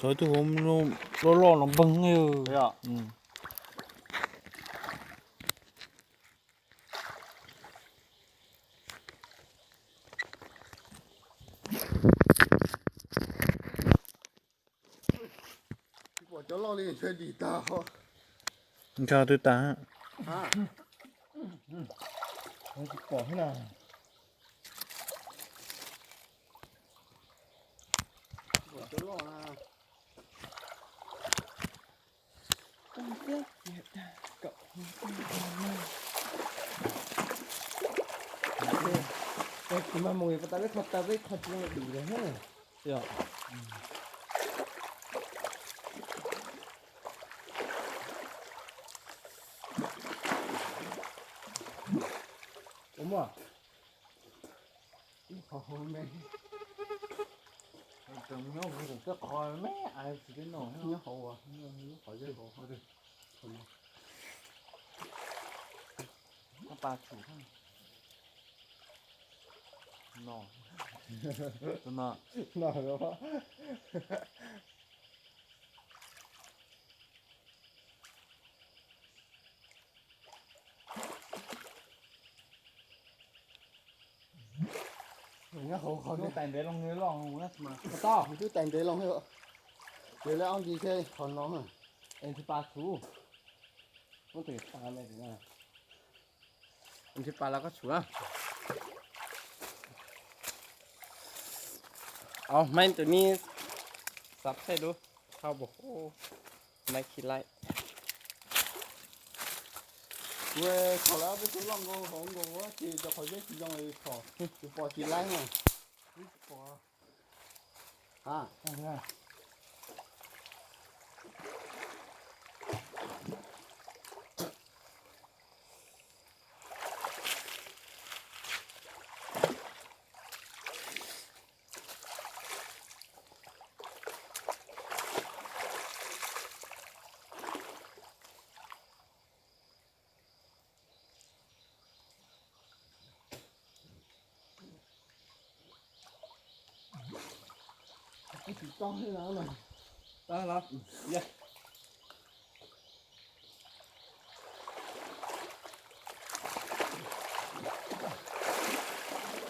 Tus loj loj no npeeg. Pom cov loj li ntshe dim tag. Ntshe twb tag. Tsis pom thiab na. Pom cov loj na. Tsis mag mus pas tas peb kho tas peb kho tsis zoo dim lawm thiab. Ua muaj ib qho hauv me, nyob hauv tej qhov me es tsis peb noj, nyob hauv, qhov zeb hauv. Qhov no, qhov pa tshum no, no, no. Nyob hauv qhov twb tais ntev loo loj, tau twb tais ntev loo, ces lawv ob nti thiab qhov no. Es ntshe pa tshum, muab tus pa, ntshe pa los koj tshum na. Au, maiv tus ni xav phem lub thau npaum nai khi laij. Kuv thaum lawv peb tug loj nkaus hauv nkaus ces cov qhov zeb tsis zoo li thaum kuv pom tsis laij na.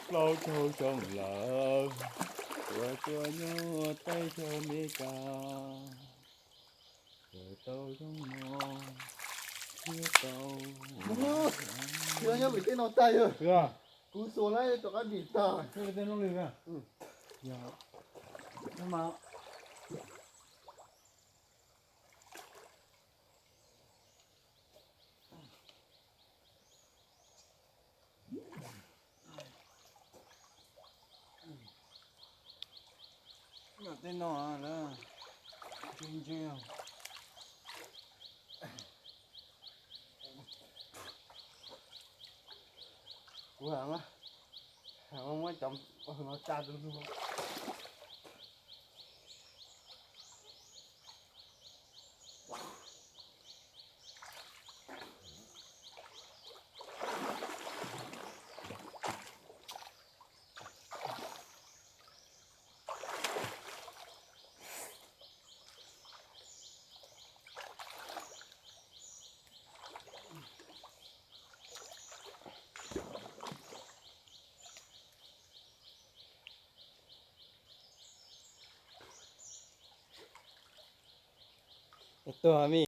Plaub caug xyoo lawm, tuaj tuaj nyob teb chaws Amelikas, tau zoo no thiab tau. Nyob vim tej no tag yog kuv xuas lawm rov qab dim tag. Tej no lawm, ntse ntse. Kuv muab cov no tsa rau ntug. Tuag me.